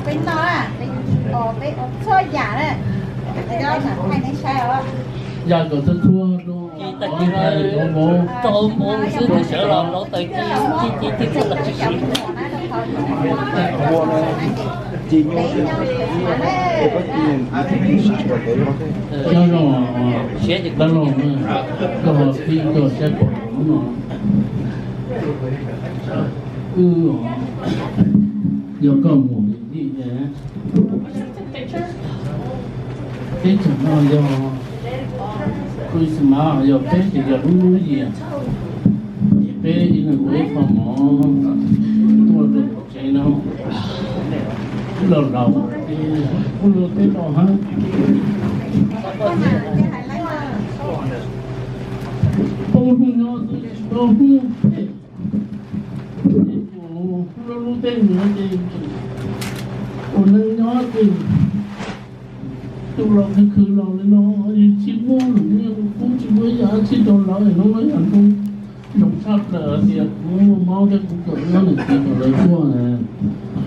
Peb noj, peb ua txhua yam na, peb thaij nej saib os. Yam kom txhua txhua rau, tau mus xwb, sawv los laus taws ci ci ci ci txhua los tsis siv. Siab ces koj los, koj ho pib koj saib pom no. Wb, yog koj mus li ne, teb chaws no yog Christmas, yog peb ces yog lub hnub yias, ces peb ib leeg ua ib qho mov tuaj rau tsev no, los laus ces kuj luag teb los hab. Poob hnub nyob xwb tsis tau hnub phem. Lub lub teb no ces ua neej nyob ces tus laus khwv khwv los li no, yus tsis muaj lus nyiaj lus kub, tsis muaj ib yam dab tsi rau lawv, hnub no yog hnub zoo tshaj plaws tias kuv muaj mob thiab kuv kawm nyob nws txiv kom lawv tuaj,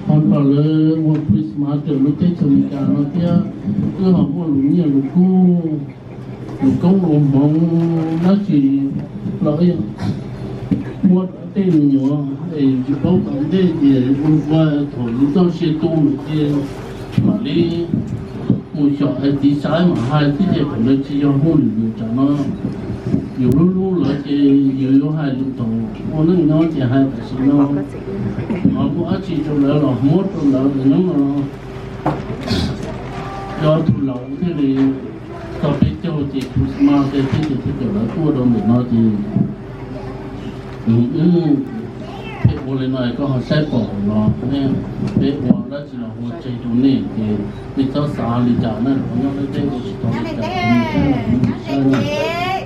ho nrog lawv ua Christmas raws lub teb chaws Amelikas no thiab, wb ho muaj lus nyiaj lus kub, lus koob lus hmoov dab tsi los muab rau tej me nyuam es tsis paub tom ntej ces ua ua thaum lub txoj sia tu lawm ces mam li mus xyom hais txiv saib mam hais xwb ces thaum ntawd tsis yog hauj lwm yus tsam no. Yus lub hlub lawv ces yus yuav hais lus thaum ua neej nyob ces hais tam sim no. Ho muaj dab tsi rau lawv los muab rau lawv hnub no. Yog tus laus thiaj li txog peb caug ces Christmas ces peb ces peb cov lawv tuaj rau ntawm no ces wb peb ua li no koj ho saib pom los ne, peb ua dab tsi los ua tseg rau nej ces nej txhob xav li cas na, nyob peb peb ua tsis tau li cas,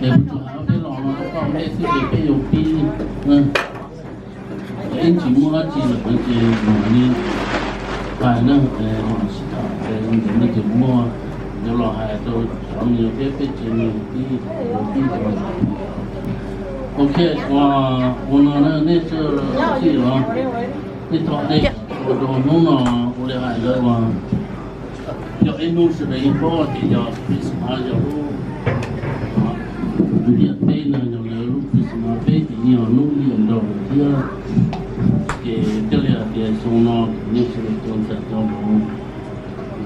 es kuv tsuas hais peb los no rau koj peb xwb ces peb yuav pib. Ib ntsis muaj dab tsi lawm no ces mam li hais na, es mam sib tham es ntawd no ces muaj yuav los hais rau cov me nyuam thiab peb tsev me nyuam tib tib rau. Ok, ua no na nej sawv daws los, nej thov nej ua rau hnub no ua li hais ntawd uas yog ib hnub sawv daws yeej paub tias yog Christmas yog lub liam teb no yog lawv lub Christmas peb ces yeej yog hnub liam nraug thiab. Ces thiaj li hais tias xyoo no nej sawv daws cov ntxhais cov vauv,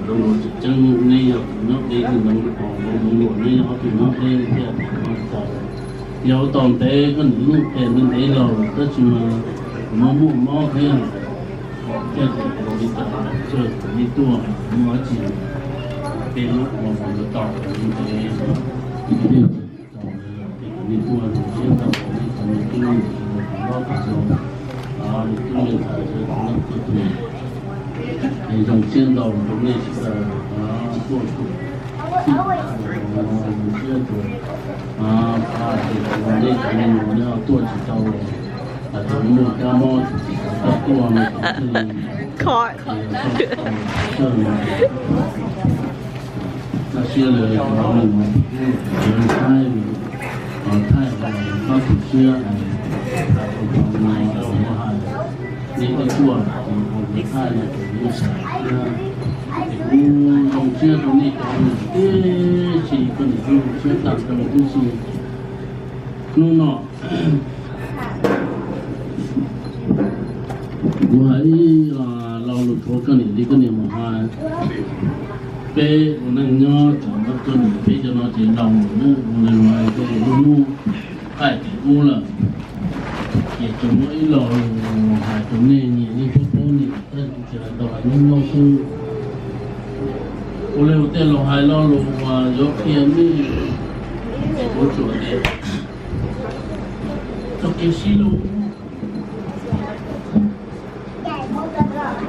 zoo luag tseem ceeb nej yog tus nyob deb ntawd, tus vauv ntawd luag nej yog ob tug nyob deb thiaj tias no cas yog ua tau ntev koj niam yeej qhia ntev ntev los tab sis mas kuv muaj muaj mob thiab. Thiaj tias ua li cas tsawg tus nej tuaj muaj dab tsi peb lub ua mus yuav tau li ntev. Ces kuv nej tuaj zoo siab ntau, nej cov me tub me nyuam sawv daws los tau zoo, me tub me ntxhais sawv daws los tau zoo, es zoo siab ntau rau nej sawv daws tuaj, zoo siab rau nej cov me nyuam nej tuaj tsis tau, hais tias muaj kab mob tsis tau tuaj no ces thiaj li txawj no. Txoj siab lawv cov me nyuam thaij, thaij txhob tu siab, hais nej tej tuaj ces ua thaij no ces yeej siab, ces kuv zoo siab rau nej cov me nyuam tib si, koj niam kuj zoo siab tag rau tib si. Hnub no kuv hais ib lo lus rhuav koj niam li koj niam mus hais, peb ua neej nyob tseem muab koj niam peb cov no ces laus lawm, ua li hais tej lub hnub qaij tim ub lawm, ces tsuas muaj ib lo lus hais rau nej, nyias yeej paub paub nyias, tab sis kuv tsis hais ntau, hais nyuaj nyuaj xwb. Ua li ua tej laus hais lo lus uas yuav qhia nej, ces kuv tsuas tias txoj kev sib hlub,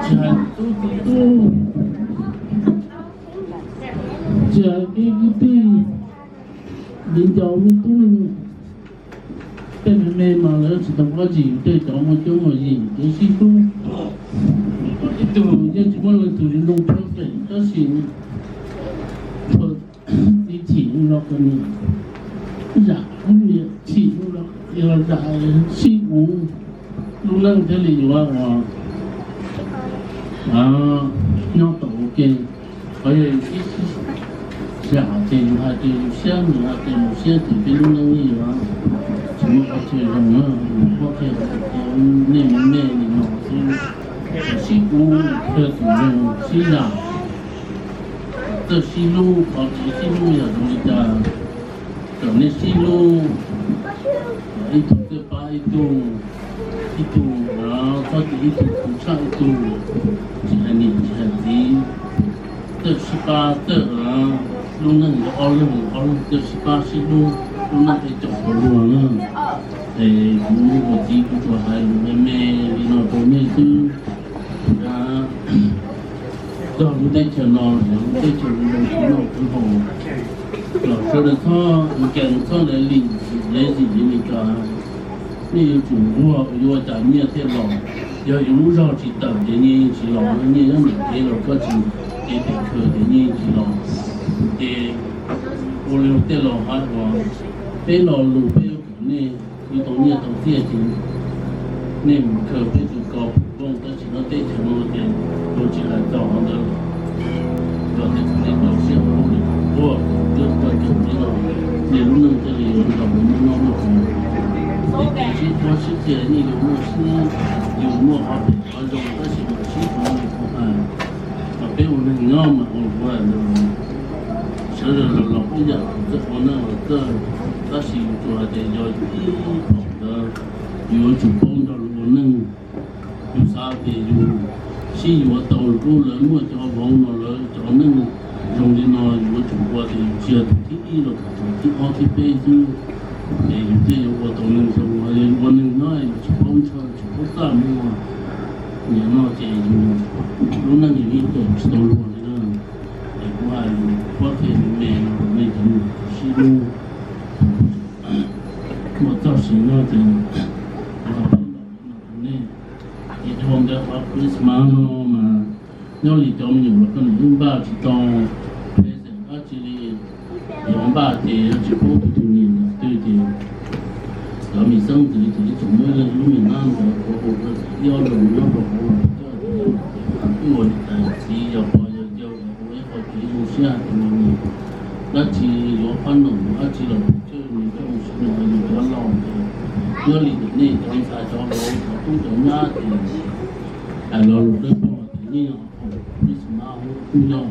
tsis hais tub txiv tub, tsis hais kwv tij, viv ncaus me tub me nyuam, tej me me mas lawv tsis tau dab tsi, tej cov muaj cuab muaj yig, kev sib hlub, ib tug yeej tsis muaj leej twg zoo perfect, tab sis txhua txij chim los kom nws zam lub niam chim los yog zam sib uv, lub neej thiaj li yuav ua, Nyob tau ua ke, qhov yog ib sij hawm ces yus hais tias yus siab, nws hais tias nws siab, ces peb lub neej yeej yuav tsis muaj qhov chaw zoo na. Yus muab qhia tias nej me me li no xwb, sib hlub, qhia tus zoo sib zam, txawj sib hlub, qhov tsis sib hlub yog zoo li cas, kom nej sib hlub, ib tug txawj pab ib tug, ib tug txhob cia ib tug tu tshaj ib tug, tsis hais niam tsis hais txiv, txawj sib pab, txawj, lub neej yog ob leeg, ob leeg txawj sib pab sib hlub, lub neej thiaj caum tau luag na. Es kuv ua txiv kuv tsuas hais lus me me li no rau nej xwb. Txog lub teb chaws no, yog lub teb chaws zoo zoo, noj khwv haus, los sawv daws txhob nkees, txhob lazy, lazy li cas, nej yuav tsum nquag yuav ua cas nyiaj thiaj los. Yog yus lub zog tsis tawm ces nyiaj yeej tsis los, nyiaj nyob nram kev los koj tsis cev tes khaws ces nyiaj yeej tsis los. Ces ua li tej laus hais uas peb lo lus peb yuav kom nej khwv tau nyiaj tau txiaj ces nej mus khaws peb tus ko pum vooj, tab sis nyob teb chaws no ces luag tsis hais txog qhov ntawd. Yog tias nej tau siab ua hauj lwm ua twb tau cov txiv los, nej lub neej thiaj li yuav nrog luag muaj noj muaj haus. Ces sib qhuab sib qhia nej yuav muaj siab, yus muaj qhov phem qhov zoo, tab sis mas sib qhuab li kuv hais, mas peb ua neeg nyob mas ua kuv hais ntawd, sawv daws los los ib yam txawj ua neej los txawj, tab sis yus tsuas hais tias yog yus ib thaum ntawd yus yuav tsum paub nrog luag ua neej. Yus xav tias yus sib yuav tau lub, lawv muaj cov vauv no, lawv cov neej zoo li no, yus yuav tsum ua tias yus tsis yog tus thib ib los tus thib ob thib peb xwb, ces yus thiaj yuav ua tau neeg zoo. Yog yus ua neeg nyob yus tsis paub ntshaw tsis paub txaj muag, nim no ces yus lub neej yus yeej caum tsis tau luag li na. Es kuv hais lus qhuab qhia me me no rau nej cov neeg sib hlub, muaj txoj sia no ces kuv hais peb los no rau nej. Ces dhau ntawd qhov Christmas no mas nyob li cov me nyuam los koj niam yeej npaj tsis tau present dab tsi li. Yog npaj ces yog tsis paub tus tus niam ntawd twg ces cov me xeeb ntxwv ces ib tsoom muaj ib leeg lub me nab ntawd ua ua ua txawm ib ob leeg nyob rau hauv los coj ces twb ua niam tais txiv yog pog yog yawg los ua ib qho kev zoo siab hais tias nws dab tsi yuav qab noom dab tsi los pem tsawg nws coj mus sim no yus cov laus ces nyob li ntawm nej cov ntxhais cov vauv cov tub cov nyab ces hais lo lus dawb paug tias yeej yog Christmas kuj yog,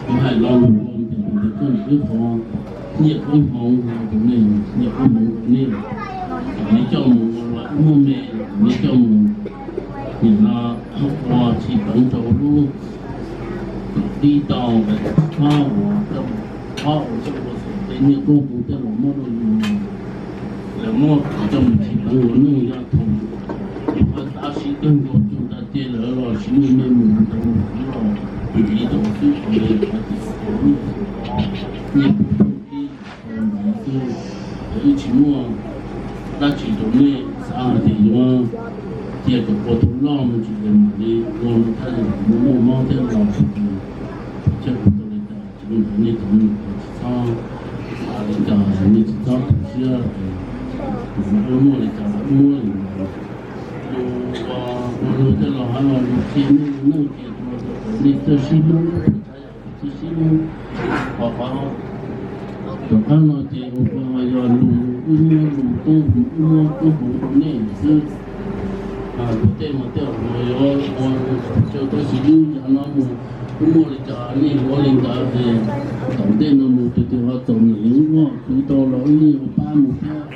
kuv hais lo lus ua ntawm tus ntawd koj niam ib qho nyiaj koob hmoov rau nej, nyiaj koob hmoov rau nej, kom nej coj mus ua luag ib muaj me, kom nej coj mus nim no ua tsis peev rau lub kom dib tau, txhob ua, txhob ua txoj ua xwm tej nyiaj koob hmoov tej los muab rau yus, lawv muab coj mus tsis peev ua neej yog thaum yus qhov xav siv kawg nkaus cuag ntais ces lawv los siv me me mus rau mus los ntxiv rau xwb qhov ntawd yog qhov tsis tau nyiaj koob hmoov ib ntxiv xwb. Wb tsis muaj dab tsi rau nej xav hais tias yuav cia kom ua tau loj no tsis ces mam li ua no thiaj li muaj muaj mob thiab los ces coj ua tau li cas ces ntawd nej cov me nyuam tsis txhob xav li cas, nej tsis txhob tu siab, wb muaj li cas wb muab li ntawd. Lus ua, ua lus tej los hab los lus qhia nej lub neej ces ua rau nej txawj sib hlub, txawj sib hlub. Qhov qhov tom qab no ces ua yog lus wb muab lus koob hmoov, wb muab koob hmoov rau nej xwb. Kuv tej mas tej zaum yuav ua tsawg tab sis wb yav no mus wb muaj li cas nej yuav li ntawd ces tom ntej no mus tus twg ho txom nyem wb muaj khwv tau los wb yeej yuav pab mus thiab.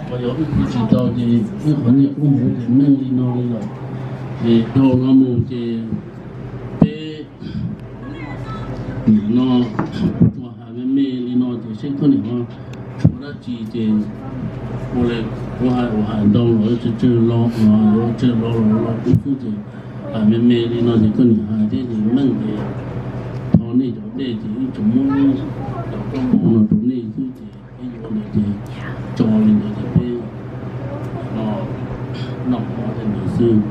Qhov yog wb khwv tsis tau ces wb qhov nyiaj koob hmoov ces meej li no li lawm. Ces dhau no mus ces peb nim no tsuas hais me me li no ces seb koj niam ho tshuav dab tsi ces ua li kuv hais, ua hais ntau los tsawg tsawg los, yuav tsawg los los los kuv xwb ces hais me me li no ces koj niam hais thiab ces meej ces thov nej cov dej ces ib tsoom muab cov koob hmoov no rau nej xwb ces peb yuav ntawd ces tso li ntawd ces peb noj mov li ntawd xwb.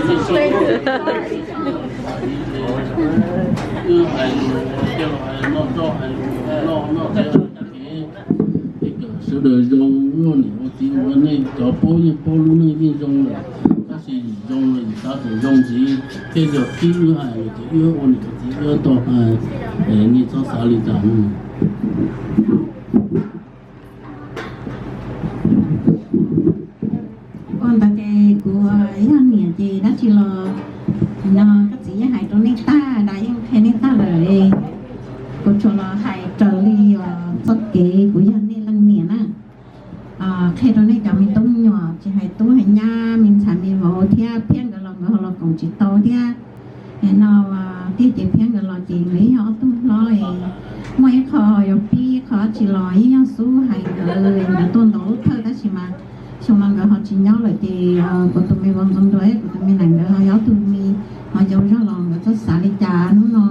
Wb hais lus, hais lus noj noj, hais lus noj noj, es kom sawv daws zoo, wb ua niam ua txiv ua nej cov paub yeej paub lub neej yeej zoo lawm, tab sis zoo los yus xav kom zoo ntxiv, thiab yog tib wb hais ces wb ua niam ua txiv wb tau hais, es nej txhob xav li cas. Ua ntawd ces kuv yog niam ces dab tsi los no koj txiv yeej hais rau nej tag, dab yeej qhia nej tag lawm. Kuv tsuas los hais raws li txoj kev kuv yog nej leej niam na. Qhia rau nej cov me tub me nyuam tsis hais tub hais nyab me ntxhais me vauv thiab, Phiab nkawd los nkawd ho los koom tsis tau thiab. No tiag ces Phiab nkawd los ces nkawd yog ob tug hlob, muaj ib qho yuav pib ib qho tsis los yeej yog xub hais nkawd, nkawd tuaj ntaus lub thawj tab sis mas xyoo no nkawd ho tsis nyob lawm ces kuv tus me vauv Ntxoov Nruas, kuv tus me nam nkawd ho yog ob tug me ho yau zog los nkawd txhob xav li cas hnub no.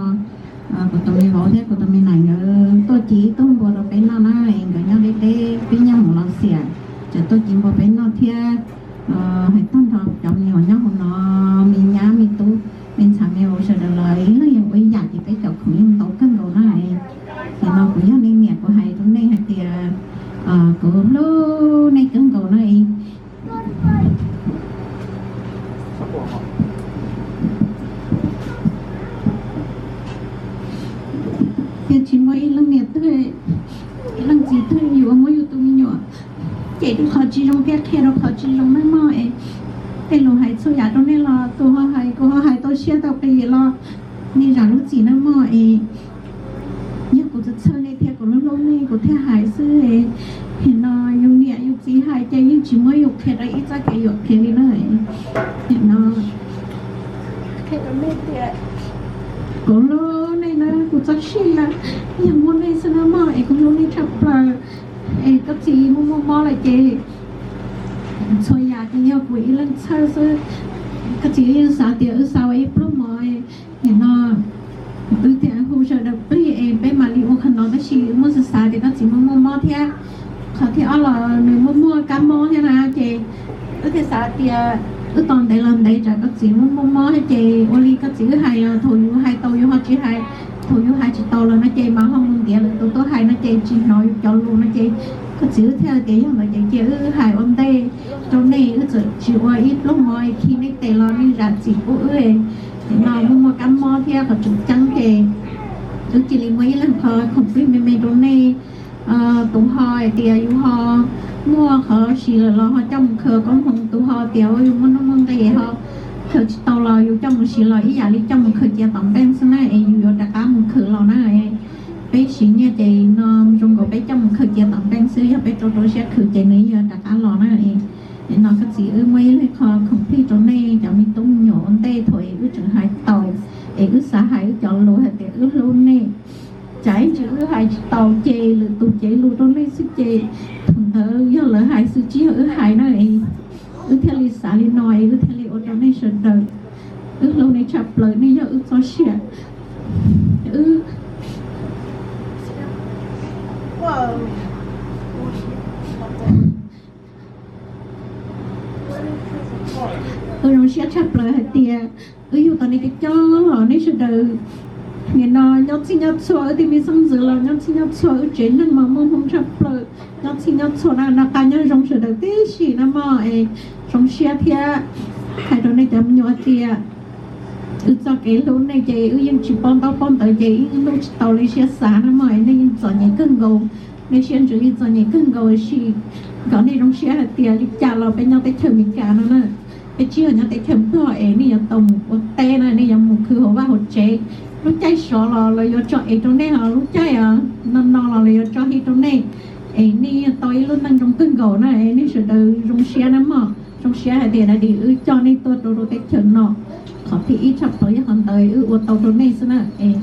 Kuv tus me vauv thiab kuv tus me nam nkawd tuaj ci ib tug npua rau peb noj na, nkawd nyob deb deb peb nyiag mus los xiam, tseem tuaj ci npua peb noj thiab. Hais tag nrho cov me nyuam nyob hauv no, me nyab me tub me ntxhais me vauv sawv daws los ib leeg yeej ua ib yam ces peb cov khoom yeej ntau kawg nkaus na. Ces no kuv yog nej niam kuv hais rau nej hais tias kuv hlub nej kawg nkaus na. Yog tsis muaj ib leej niam twg, ib leej txiv twg yuav muab yus tus me nyuam cem rau qhov tsis zoo thiab qhia rau qhov tsis zoo nawb mog. Es tej lus hais txhua yam rau nej los tus ho hais kuv ho hais tau siab tau qis los nej zam lub txim nawb mog. Es yog kuv txhawj txhawj nej thiab kuv hlub hlub nej kuv thiaj hais xwb. Nim no yus niam yus txiv hais ces yeej tsis muab yus qhia rau ib txoj kev yuam kev li na. Nim no kuv hlub nej na, kuv txoj sia yog muaj nej xwb na mog, es kuv hlub nej tshaj plaws. Es koj txiv muaj muaj mob lawm ces txhua yam ces yog kuv ib leeg txhawj xwb. Koj txiv yeej xav tias wb xa ua ib pluag mov, nim no wb thiaj hu sawv daws plig es peb mam li ua qhov no, tab sis wb muaj xav xav tias koj txiv muaj muaj mob thiab, qhov thib ob los nws muaj muaj kab mob thiab na, ces wb thiaj xav tias wb tos ntev los ntev tsam koj txiv muaj muaj mob thiab ces ua li koj txiv wb hais los thaum yus hais tau yus ho tsis hais, thaum yus hais tsis tau los no ces mas ho mus ntiav lwm tus tuaj hais no ces tsis hnov yus cov lus no ces koj txiv wb thiaj tias yog ntawd ces cia wb hais ua ntej rau nej, wb txawm tsis ua ib pluag mov khi nej tes los nej zam txim pub wb. Nim no muaj muaj kab mob thiab qhov tseem ceeb ces wb cia li muaj ib leeg qhov khoom plig me me rau nej. Tus ho hais tias yus ho muaj qhov siv lawm los ho coj mus khaws koob hmoov, tus ho tias yus muaj nuj muaj nqis ho khaws tsis tau los yus coj mus siv los ib yam li coj mus khaws cia tom npeej xwb na, es yus yuav rov qab mus khaws los na. Peb siv nyiaj ces no zoo nkaus peb coj mus khaws cia tom npeej xwb, yog peb rau rau siab khaws ces nws yuav rov qab los na. No koj txiv wb muaj ib leeg qhov khoom plig rau nej cov me tub me nyuam ua ntej thaum es wb tseem hais tau, es wb xav hais wb cov lus hais tias wb hlub nej. Tsam ib ntsis wb hais tsis tau ces lwm tus cev lus rau nej xwb ces thaum ntawd yog lawv hais xwb tsis yog wb hais na. Wb thiaj li xav li no es wb thiaj li ua rau nej sawv daws. Wb hlub nej tshaj plaws, nej yog wb txoj sia. Wb Wb zoo siab tshaj plaws hais tias wb yug tau nej cov coj los nej sawv daws nim no nyob txhij nyob txhua, wb tej me xeeb ntxwv los nyob txhij nyob txhua, wb tsev neeg mas muaj hmoo tshaj plaws, nyob txhij nyob txhua na, noj qab nyob zoo sawv daws tib si na mog. Es zoo siab thiab hais rau nej cov me nyuam tias wb txoj kev hlub nej ces wb yeej tsis paub ntaub paub ntawv ces yeej hlub tsis tau li siab xav na mog. Nej yeej txom nyem kawg nkaus, nej siab ntsws yeej txom nyem kawg nkaus, tiam sis kom nej zoo siab hais tias li cas los peb nyob teb chaws Amelikas no na, peb tsis yog nyob teb chaws Nplog es nej yuav tau mus ua teb na, nej yuav mus khwv hauv vaj hauv tsev. Lub caij sov los lawv yuav tso ev rau nej, ho lub caij no no los lawv yuav tso hij rau nej. Es nej yuav tau ib lub neej zoo kawg nkaus na, es nej sawv daws zoo siab na mog. Zoo siab hais tias dab di wb coj nej tuaj rau rau teb chaws no. Qhov thib ib tshaj plaws yog qhov ntawd wb ua tau rau nej xwb na. Es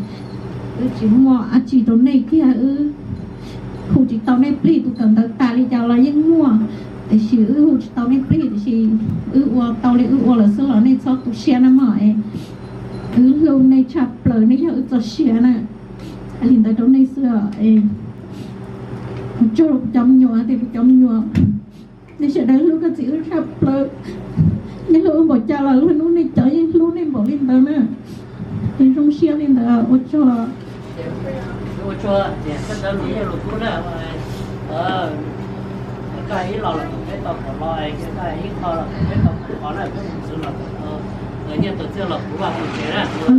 wb tsis muaj dab tsi rau nej kiag, wb hu tsis tau nej plig, tus kawm ntawv tas li cas los yeej muaj, tiam sis wb hu tsis tau nej plig, tiam sis wb ua tau li wb ua lawm xwb los nej txhob tu siab na mog. Es wb hlub nej tshaj plaws, nej yog wb txoj sia na. Hais li ntawd rau nej xwb os. Tsaug kuv cov me nyuam, tias kuv cov me nyuam, nej sawv daws hlub koj txiv wb tshaj plaws. Nej hlub wb npaum cas los lub hnub nej cov yeej hlub nej npaum li ntawd na. Yeej zoo siab li ntawd, ua tsaug. Ua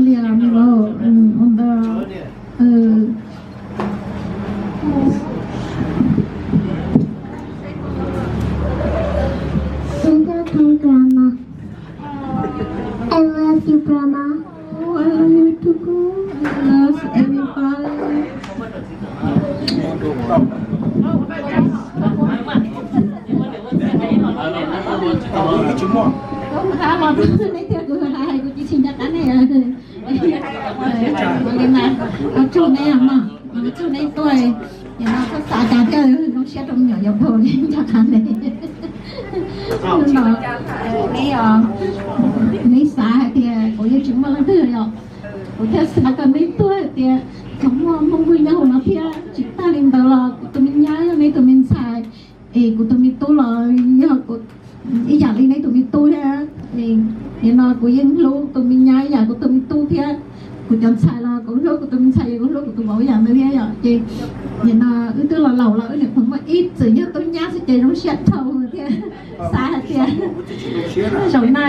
li me vauv, ua ntawd. Thank you, Grandma. I love you, Grandma. Oh, I love you too. I love everybody. Kuv hais los neb thiab kuv hais kuv tsis tsis nco qab ne. Ua tsaug neb mog, ua tsaug neb tuaj. Nim no txhob xav cas thiaj zoo siab rau me nyuam yaus dhau li nco qab ne. Hnub no neb, neb xav hais tias kuv yeej tsis muaj leej twg yom, kuv thiaj xav kom neb tuaj hais tias thaum muaj Hmoob Vwj nyob hauv no thiab. Tsis tag li ntawd los kuv tus me nyab yog neb tus me ntxhais, es kuv tus me tub los yog ib yam li neb tus me tub thiab. Nim no kuv yeej hlub tus me nyab ib yam kuv tus me tub thiab. Kuv cov ntxhais los kuv hlub kuv tus me ntxhais, kuv hlub kuv tus vauv ib yam nkaus thiab yom. Ces nim no wb twb los laus los wb niam pog muaj ib txwm yog tub nyab xwb ces zoo siab dhau thiab. Xav hais tias zaum no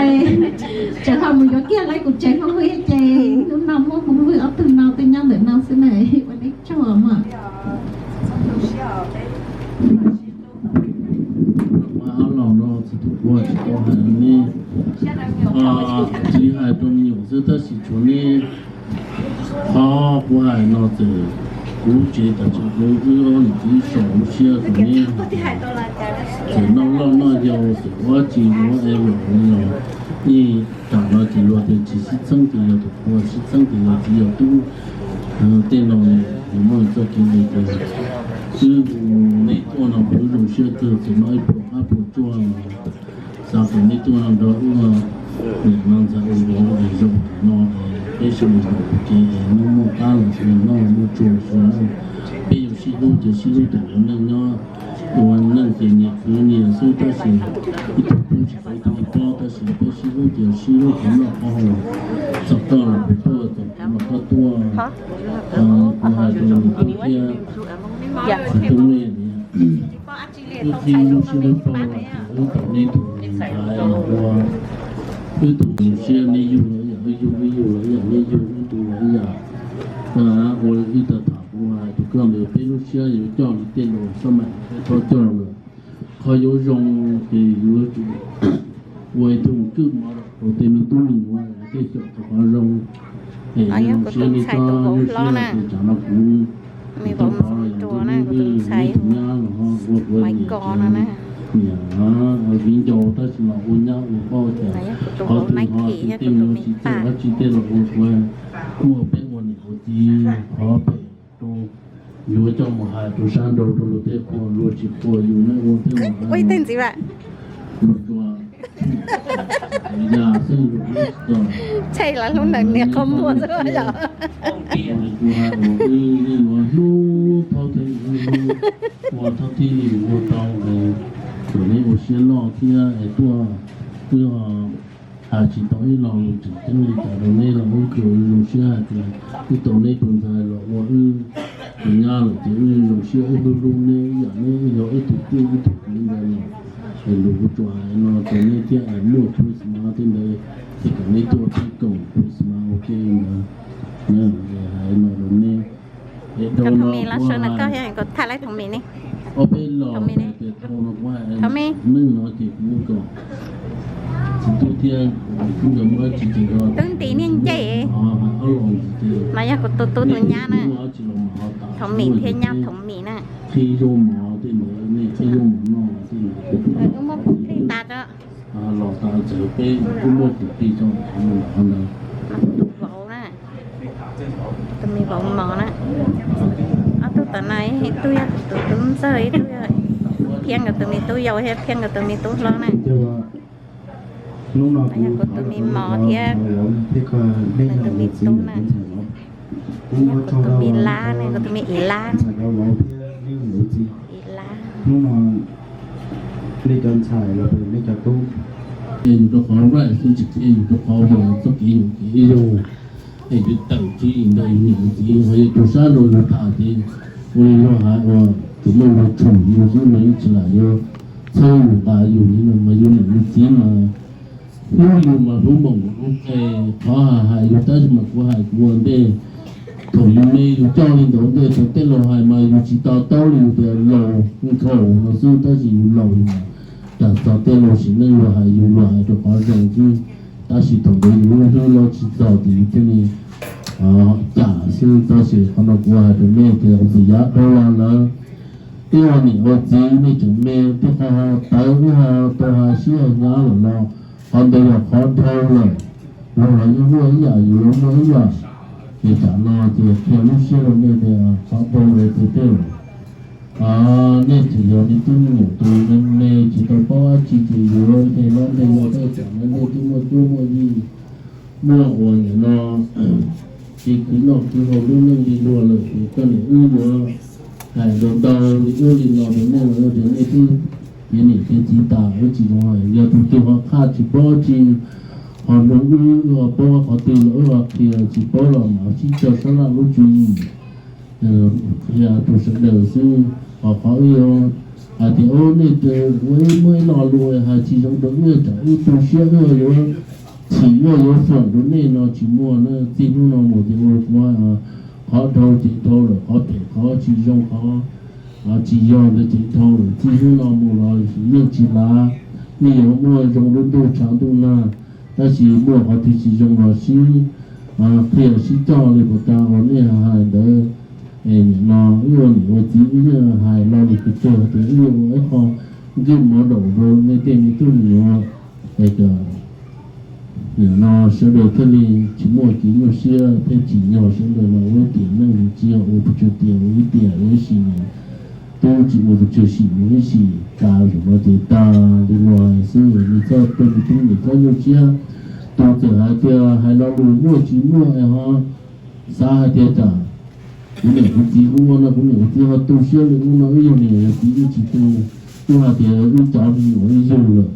tseem ho mus yuav kiag lawv kuv tsev Hmoob Vwj ces hnub no muaj Hmoob Vwj ob tug no twb nyob ntawm no xwb na. Ua neb tsaug mog. Los no tsis tau hais ne, tsis hais rau me nyuam xwb tab sis tshuav neb qhov kuv hais no ces kuv tsev tam sim kuv wb niam txiv sau lub siab rau neb. Txawm noj loj noj yau txawm ua tsi ua es los los yeej tam no ces luag tias tsis sib txheeb ces yog tus qhua, sib txheeb ces yog txiv yog tub. Tej no nws muaj txoj kev li tias wb neb tuaj no kuv zoo siab kawg, txawm noj ib pluas qab pluas tsuag los xav kom neb tuaj no nrog wb niam no ntxhais ua vauv es zoo no, peb sawv daws ua ke es muaj muaj qab los sawv daws noj muaj tsuag sawv daws. Peb yuav sib hlub ces sib hlub thaum ua neej nyob, ua neej ces nyias khwv nyias xwb tab sis ib tug pub tsis tau ib tug pob, tab sis peb sib hlub ces sib hlub qhov noj qhov haus, txog koj los kuv tuaj, txog kuv los koj tuaj. Kuv hais rau nws thiab, tsis tub me li. Wb qhib lub siab lub paj los wb tau neb tus ntxhais los ua wb tus zoo siab, neb yug los ib yam wb yug, wb yug los ib yam neb yug, wb tu los ib yam. Ua wb tau tham kuv hais rau koj ntawd peb lub siab yuav coj li tej laus xab maim tau coj lawm. Qhov yuav zoo ces yuav tsum ua ib tug kwj mov rau tej me tub me nyuam tej xyaum rau qhov zoo. Es zoo siab neb tsob lub siab ces tsam no kuv tau pov los yog neb tus nyab los ho ua kuv niam, niam viv ncaus tab sis los ua nyab ua poj cas qhov twg ho tej me nyuam tsis txawj dab tsi tej los ua kuv, muaj peb ua niam ua txiv qhov pem rau, yuav coj mus hais rau sab nraud rau luag tej qhua, luag tsis qhuas yus ne ua tej ua ntxiv. Yam xwb, tshaj los hlub ntawm niam qhov muag xwb yom. Kuv hais uas wb yeej yuav hlub thaub tij, hlub ua thaub tij ua tau, kom neb ua siab loj thiab es tuaj wb hais tsis tau ib lo lus tseem ceeb li cas rau neb los wb kuj zoo siab hais tias wb tau neb tus ntxhais los ua wb tus nyab lawm ces wb zoo siab wb hlub hlub neb ib yam neb yog wb tus tij wb tus kwv ntawd los. Es lus kuv tsuas hais no rau neb thiab es muaj Christmas tej ntawd ces kom neb tuaj peb koom Christmas ua ke ntawd. Hais no rau neb. Thov mem los sau ntawm koj thiab, kuv thaij laib thov mem ne. Thov mem ne. Thov mem. Twb nti niag ncej. No yog kuv tus tub tus nyab na. Thov mem thiab nyab thov mem na. Wb muab pub dej tas tso. Tus vauv na, tus me vauv mos na. Ob tug tom no, ib tug yog tus tub ntxawg, ib tug yog Phiab nkawd tus me tub yau thiab Phiab nkawd tus me tub hlob na. Yog kuv tus me mos thiab nws tus me tub na. Yog kuv tus me lab ne, kuv tus me i lab. I lab. Nej cov ntxhais los nej cov tub, yus rau qhov right xwb, tsis qhia yus rau qhov uas txoj kev yuam kev zoo, es yus tawm tswv yim ntawm yus niam yus txiv, ho yog tus sab nraud yus tham ces ua li luag hais uas tus muaj luag tshum yus xwb mas yeej tsis lam yuav txhawb yus nqa yus li no mas yus niam yus txiv mas hlub yus mas hlub npaum nkaus lub qe. Qhov hais hais yus tab sis mas kuv hais kuv ua ntej, thaum yus me yus coj li ntawd ntej, thaum tej laus hais mas yus tsis to taub li, yus tias laus nkhaus no xwb, tab sis yus laus yus mas ram txog tej laus sim neej luag hais yus luag hais rau qhov zoo xwb, tab sis thaum ntawd yus lub hlwb los tsis txog ces yus thiaj li cam xwb. Tab sis qhov no kuv hais rau nej tias txiv yav dhau los lawm, tej ua niam ua txiv nej tseem me, tej qhov tawv wb ho tau hais sib hais hnyav lawm los qhov ntawd yog qhov dhau lawm. Luag los yeej muaj ib yam, yus los muaj ib yam, ces tsam no ces qhia lub siab rau nej tias qhov dhau lawm ces tej lawm. Nej tseem yog me tub me nyuam tus me me tsis tau paub dab tsi ces yuav nte los nte los tej tsam no nej twb muaj cuab muaj yig, muaj ua niam no, ces khwv noj khwv haus lub neej li luag lawm ces koj niam wb yuav hais ntau ntau li ub li no rau nej los yog tias nej twb tiav niam tiav txiv tas wb tsis zoo hais. Yog tus twg ho qhaj tsis paub tsi, ho hnov wb ho paub qhov twg los wb ho qhia, tsis paub los mam sib tso sab laj lub tswv yim qhia rau sawv daws xwb. Ho qhov wb yuav hais tias ub nej ua ib muaj ib lo lus hais tsis zoo rau wb tsam wb tu siab wb yuav chim wb yuav foom rau nej no tsis muaj na. Txij hnub no mus ces ua kuv qhov dhau ces dhau lawm, qhov phem qhov tsis zoo qhov tsis yog ntawd ces dhau lawm. Txij hnub no mus los yeej tsis lav, nej yuav muaj zoo lub ntuj tshav ntuj nag, tab sis muaj qhov twg tsis zoo los sib qhia sib coj li puas tas uas nej hais ntawd. Es nim no wb ua niam ua txiv wb yeej hais lo lus pes tsawg hais tias wb yuav ua ib qho nkij mov daum rau nej tej me tub me nyuam, es kom nim no sawv daws thiaj li tsis muaj kev nyuaj siab thiab tsim nyog sawv daws los ua ib tiam neej, tsis yog ua pes tsawg tiam ua ib tiam ua ib sim, tub tsis ua pes tsawg sim ua ib sim, tas zaum no ces tas li no xwb. Nws txhob, tej me tub nim txhob nyuaj siab. Tus txawm hais tias hais lo lus muaj tsis muaj es ho xav hais tias tsam kuv niam kuv txiv kuv ua no kuv niam kuv txiv ho tu siab li ub no, wb yog niam yog txiv wb tsis tu, wb hais tias wb cov me nyuam wb yug lawm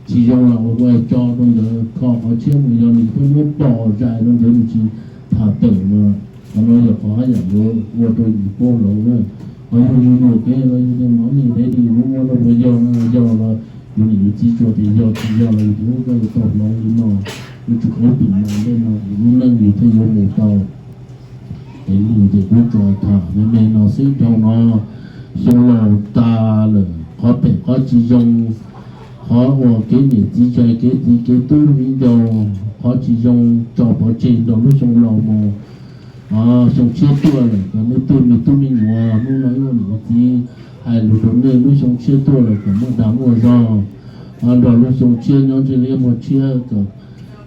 tsis zoo los ua ua tso rau ntawd kho qhov tshiab mus, yog nws pheej muab pom zais rau ntawd nws tsis tham tawm mas qhov no yog qhov haj yam yuav ua rau yus poob hloov na. Qhov yog yus nyuam kev los yus tias mov nij ntev li yus muab rau puas yog no yog los yus niam yus txiv tsuas tias yog tsis yog los yus tias ub koj yuav tau hloov li no, yus tsis qhov tus mas ntej no yus lub neej yus thiaj yuav mus tau. Es nws ces kuv tsuas tham me me no xwb, dhau no xyoo laus tas lawm, qhov phem qhov tsis zoo, qhov uas kev niam txiv tsis hais kev txiv kev tub viv ncaus, qhov tsis zoo tso pov tseg nrog lub xyoo laus mus. Xyoo tshiab tuaj lawm kom nej tej me tub me nyuam hnub no wb ua niam ua txiv hais lus rau nej, lub xyoo tshiab tuaj lawm kom muaj dag muaj zog, nrog lub xyoo tshiab nyob ntsej liab muag tshiab, kom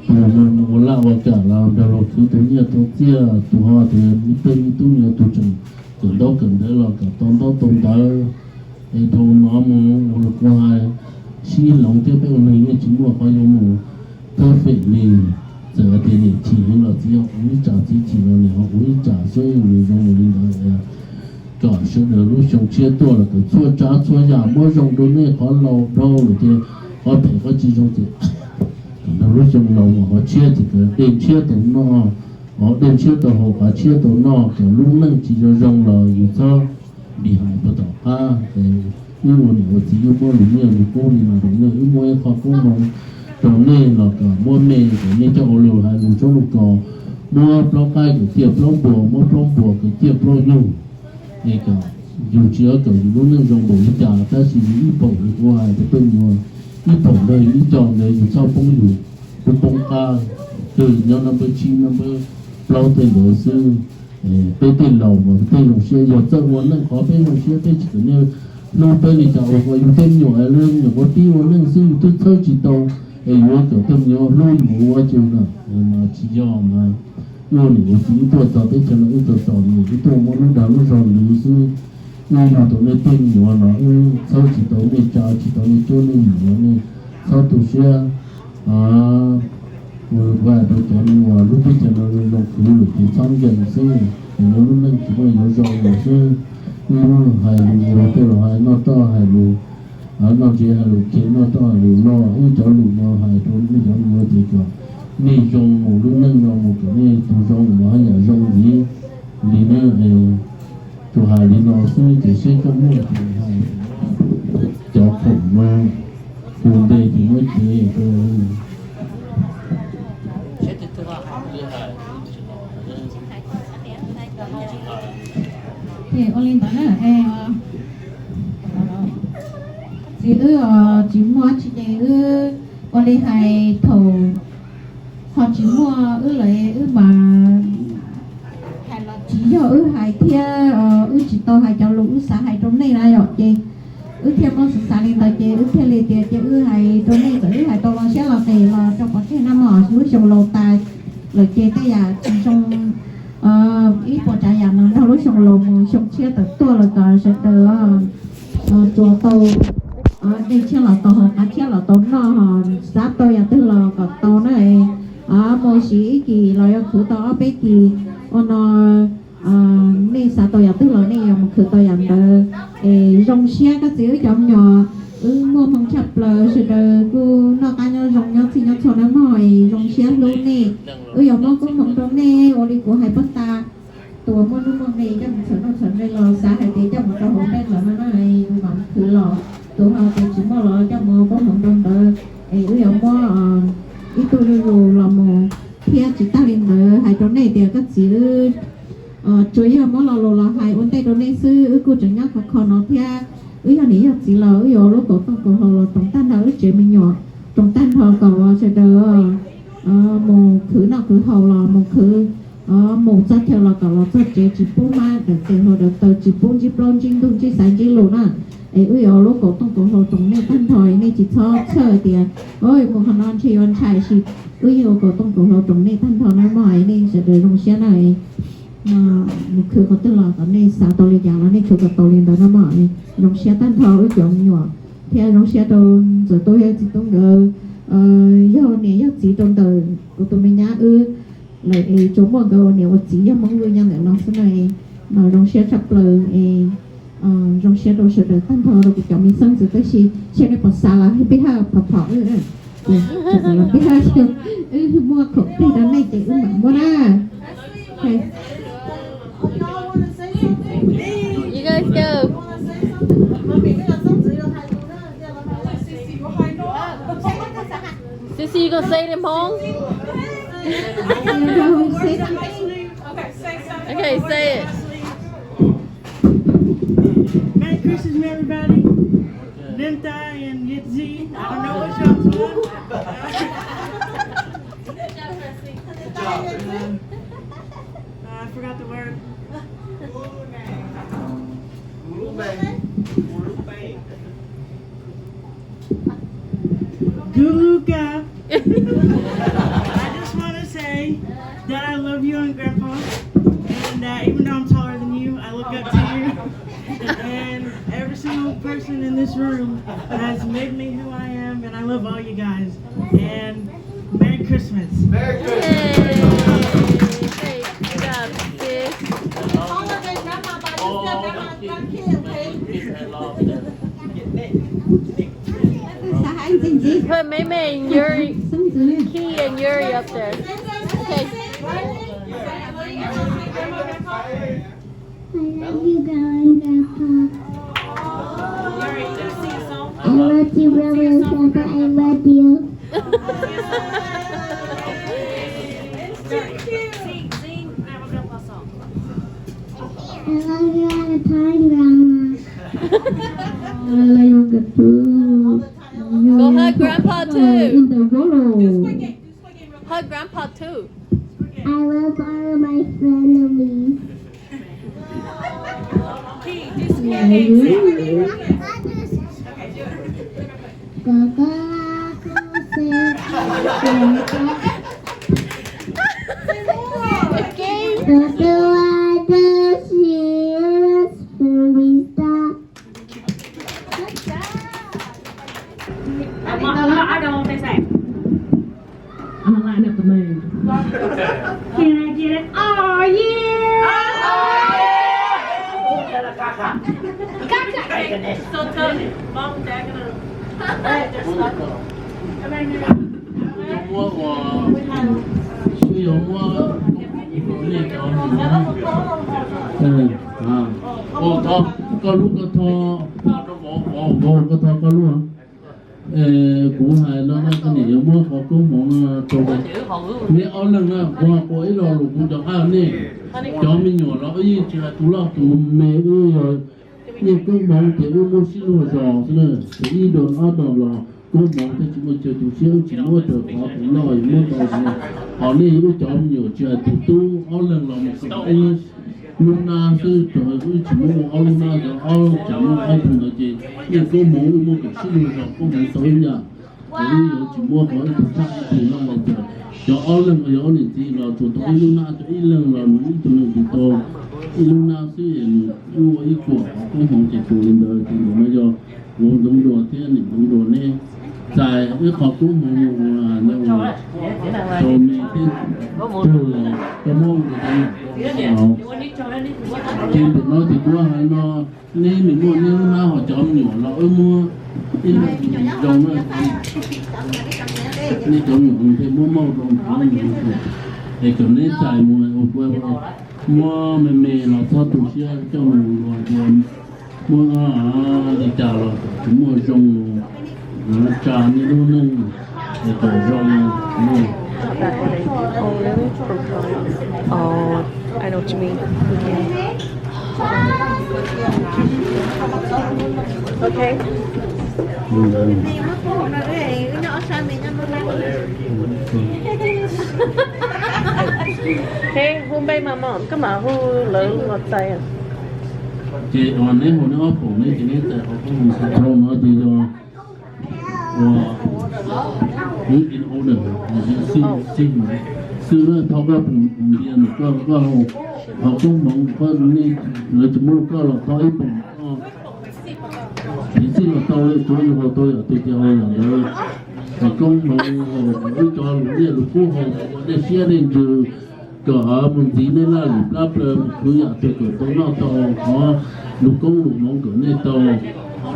tus mus ua laj ua kam los nrog luag khwv tau nyiaj tau txiaj, tus ho tias me tej me tub me nyuam tus tseem kawm ntaub kawm ntawv los kom tau ntaub tau ntawv. Es dhau no mus ua kuv hais sib hloov thiab peb ua neeg yeej tsis muaj qhov yuav mus perfect li. Txawm hais tias niam chim heev los txiv ho ua ib tsam, txiv chim los niam ho ua ib tsam xwb, nws zoo mus li ntawd. Kom sawv daws lub xyoo tshiab tuaj los kom txhua tsav txhua yam muab zoo rau nej, qhov laus dhau lawm ces qhov phem qhov tsis zoo ces kom nrog lub xyoo laus mus, qhov tshiab ces kom dej ntshiab tau noj, qhov dej ntshiab tau haus, qhov tshiab tau noj, kom lub neej tsis zoo zoo los yus txhob dim hais puag tom qab. Wb ua niam ua txiv wb muab lus nyiaj lus kub li no rau nej, wb muab ib qho koob hmoov rau nej los kom muab me kom nej coj ua lus hais lus tshoob lus kos, muab plaub qaib kom ciaj plaub npuas, muab plaub npuas kom ciaj plaub nyuj. Es kom yus tsis, kom yus lub neej zoo npaum li cas tab sis yus ib paum li kuv hais rau peb nyuam, ib paum ntawd yus ib co ntawd yus txhob poob yus, kuv poob qab, twb nyob nab npawb tsib nab npawb plaub tej ntawd xwb. Peb tej laus mas peb zoo siab, yog txawj ua neej qhov peb zoo siab peb tsis kam nej hlub peb li cas ua, yus tej me nyuam, me nyuam ua tib ua neej xwb yus twb txhawb tsis tau, es yuav kom tej me nyuam hlub yus ua ua cas na? Mas tsis yog mas. Wb ua niam ua txiv wb tuaj txog teb chaws no wb txom txom nyem, wb tuaj muab lub dag lub zog lwv xwb. Wb yug tau nej tej me nyuam los wb txhawb tsis tau nej, tsa tsis tau nej, cuab nej yim los nej txhob tu siab. Kuv hais rau cov me nyuam lub teb chaws no zoo zoo khwv lawm ces txhob nkees xwb, ces lub neej tsis muaj yuav zoo lawm xwb. Wb hais lus ua tej los hais noj roj hais lus Noj ntsis hais lus kheev, noj roj hais lus loj, wb cov lus no hais rau nej cov me nyuam ces kom nej zoo mus lub neej no mus kom nej tus zoo mus haj yam zoo ntxiv li na. Tsuas hais li no xwb ces seb koj muaj ces hais, cov khoom no tus ntes ces muab cev rau. Ces ua li ntawd na, txiv wb tsis muaj tsis ces wb ua li hais thaum ho tsis muaj wb lawm wb mas hais los tsis yog wb hais thiab, wb tsis tau hais cov lus wb xav hais rau nej na yom. Ces wb thiaj muab xav xav li ntawd ces wb thiaj li tias ces wb hais rau nej, txawm wb hais tau los siab los qes los rau pov tseg na mog, lub xyoo laus tas lawm ces tej yam tsis zoo, ib puas tsav yam no nrog lub xyoo laus mus, xyoo tshiab tawm tuaj los kom sawv daws tsuas tau dej tshiab los tau haus, qab tshiab los tau noj, xav tau yam twg los kom tau na. Mus siv ib kis los yog khwv tau ob peb kis ua no, nej xav tau yam twg los nej yuav mus khwv tau yam ntawd. Es zoo siab koj txiv wb cov me nyuam, wb muaj hmoo tshaj plaws, sawv daws kuj noj qab nyob zoo nyob txhij nyob txhua na mog, es zoo siab hlub nej. Wb yuav muab koob hmoov rau nej ua li kuv hais puag ta, tus uas muaj nuj muaj nqe coj mus txhawm nuj txhawm nqe los xav hais tias coj mus rau hauv npej los no na, mam khwv los, tus ho tias tsis muaj los coj mus koob hmoov rau ntawd. Es wb yuav muab ib tug zuj zus los mus thiab tsis tag li ntawd hais rau nej tias koj txiv wb tsuas yog muab lo lus los hais ua ntej rau nej xwb, wb kuj tseem nyob khov kho no thiab. Wb yog niam yog txiv los wb yuav lub kaum tooj kaum hlau los roos tag nrho wb tsev me nyuam, roos tag nrho kom sawv daws mus khwv noj khwv haus los mus khwv, mus txog chaw los kom los txog tsev tsis pub hmab dawm tes hluas dawm taw, tsis pub ntsib plaub ntsib ntug ntsib xaiv ntsib lus na. Es wb yuav lub kaum tooj kaum hlau roos nej tag nrho, nej tsis txhob txhawj tias mus qhov no ntshe yuav ntshai, tab sis wb yeej ua kaum tooj kaum hlau roos nej tag nrho na mog, nej sawv daws zoo siab na. Mus khwv qhov twg los kom nej xav tau li cas los nej khwv kom tau li ntawd na mog. Zoo siab tag nrho wb cov me nyuam thiab zoo siab rau ntxawm tub thiab txiv tub nkawd, yog niam yog txiv rau ntawm kuv tus me nyab wb lawm es tsuas muaj nkawd ua niam ua txiv yog Hmoob Vwj nyob ntawm no xwb na. Zoo siab tshaj plaws es zoo siab rau sawv daws tag nrho rau kuv cov me xeeb ntxwv tab sis seb nej puas xav los peb haj phom phom wb, los peb haj, wb muaj khoom plig rau nej ces wb mam muab na. You guys go. Sissy, you gonna say it in Hmong? Okay, say it. Merry Christmas, everybody. Nimta and Yitzi. I don't know which one's one. Uh, I forgot the word. Guluka. I just want to say that I love you and Grandpa, and that even though I'm taller than you, I look up to you. And every single person in this room has made me who I am, and I love all you guys. And Merry Christmas. Merry Christmas. Yay. Great job, sis. Put Mei Mei and Yuri, Key and Yuri up there. Okay. I love you, Grandma and Grandpa. I love you, Grandma and Grandpa. I love you. I love you all the time, Grandma. I love you, Grandpa. Go hug Grandpa too. Hug Grandpa too. I love all of my family. I'm a lion at the moon. Can I get it? Oh, yeah! So tell mom, dad gonna. Wb yuav muab ua, wb yuav muab nej cov ua tho, koj lub koj tho, koj tho koj lub. Kuv hais no koj niam yuav muab qhov koob hmoov no rau neb ob leeg na, kuv ua ib lo lus kuv cov qab nej cov me nyuam los wb yeej tsis hais tus loj tus me, wb yog nyiaj koob hmoov ces wb muab sib luag zos xwb na, ces ib dos ob dos los koob hmoov thiaj tsis muaj chaw tu siab, wb tsis muab raws qhov tus loj yuav muab tau. Ho nej wb cov me nyuam tsis hais tus tub ob leeg los mus kom ib lub nab xwb, wb tsis muab ua ob lub nab, cov ob tseem muaj ob tug ntawd ces nyiaj koob hmoov wb muab kom sib luag zos koob hmoov tau ib yam. Ces wb yuav tsis muab qhov ib tug tshaj ib tug no los tias cov ob leeg uas yog ob niam txiv los tsuas tau ib lub nab, tsuas ib leeg los nws ib tug nws tsuas tau ib lub nab xwb, nws ua ib puas qhov koob hmoov ces tus li ntawd ces ntawm no yog kuv ntxoov dua thiab niam ntxoov dua neb txais ib qho koob hmoov mus ua ntawd ua rau me thiab tug los koj muab ua tus tau. Ces ntawm no ces kuv hais no, neb nws muaj neb lub nab, ho cov me nyuam los wb muab ib leeg zoo na, neb cov me nyuam thiaj muab mauj rau nws, es kom neb txais mus ua, muab me me los txhob tu siab coj mus ua tias muab li cas los kom tsis muaj zoo, tsa nej lub neej es kom zoo. Oh, I know what you mean. Okay. Hey, hu npe mas mom, koj mam hu lawv los txais. Ces uas neb hu neb ob pum neb ces neb txais qhov koob hmoov xwb, thaum no ces yog uas wb in order, xwb na, thov koj pum ntias nws, koj koj hu qhov koob hmoov, koj nej lawv tsis muab koj los thov ib pum, piv txwv los tau, tsuav yus hu tau yam twg ces hu yam ntawd. Qhov koob hmoov hu kom wb cov lus nyiaj lus kub hu ua nej siab nej ntsws, kom mus ntxiv nej laj lim plab plaws mus khwv yam twg kom tau noj tau, qhov lus koob lus hmoov kom nej tau,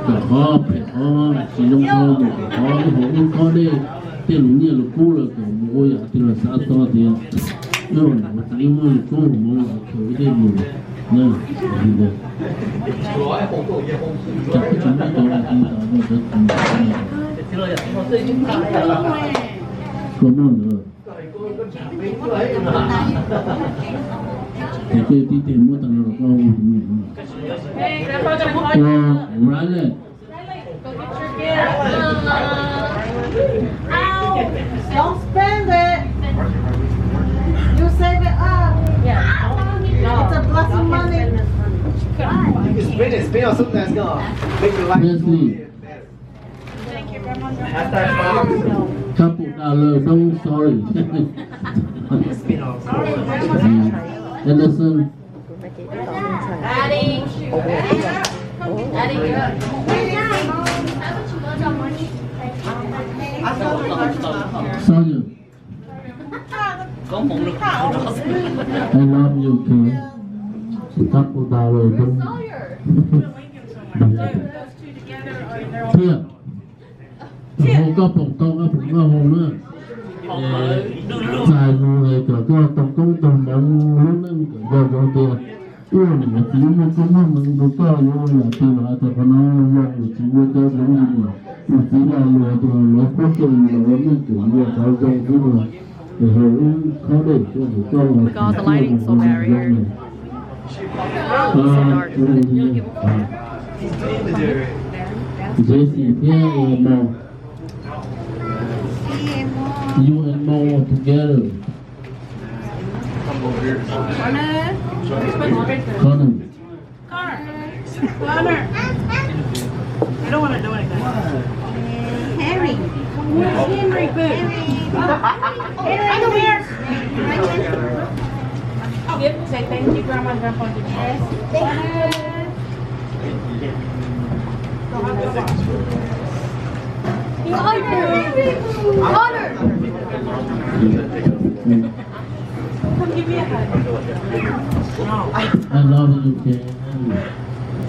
kom qhov phem qhov tsis zoo tau mus, kom qhov wb hu wb khob dej tej lus nyiaj lus kub los kom mus ua yam twg los xav txog tias wb ua niam ua txiv muaj lus koob lus hmoov los khaws wb dej mus na. Tsam wb tsis muaj cov lus tau, koj muaj ntawd. Ces koj tib teg muab tag nrho rau koj ua tus me nyuam. Ua Riley. Don't spend it. You save it up. It's a blessing money. You can spend it, spend on something that's gonna make your life Leslie. Couple dollar, don't sorry. Anderson. Sawyer. I love you too. Couple dollar, don't. Thiab. Hu koj pom tau koj pom koj hu na. Txais mus kom koj tau koob tau hmoov lub neej kom zoo zoo tias wb ua niam ua txiv muaj koob muaj hmoov rau koj, yuav ua yam twg los hais tias qhov no zoo, yus tsis ua cov zoo li yus txiv los luag tias lawv qhuab coj yus los ua neej kom yus ua qhov zoo xwb los. Ces hu wb khob dej tuaj mus koj los tsis txiaj mus ua zoo zoo. Jesse thiab Mo. You and Mo together. Connor. Connor. I don't want to do anything. Harry. Where's Henry, boo? Henry. Henry, where? Say thank you, Grandma and Grandpa. Yes. Thank you. Connor. Come give me a hug. I love you, Ken.